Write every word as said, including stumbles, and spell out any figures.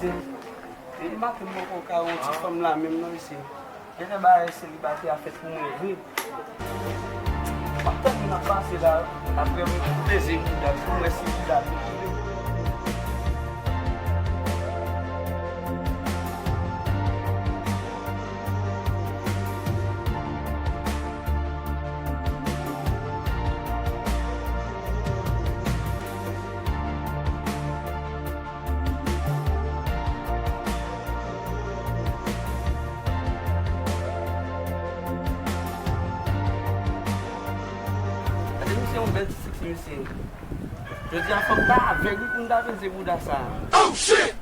Depi maten m poko ka wè yon ti fanm la menm non mesye. Genlè bagay selibatè a fèt pou mwen vre. M ap tann moun ap pase la, apre m peze bouda pou m wè si bouda tou. Gade misye, yon bèl ti seksi misye. Jodi a fòk ta avèg wi pou n ta peze bouda sa. Oh shit!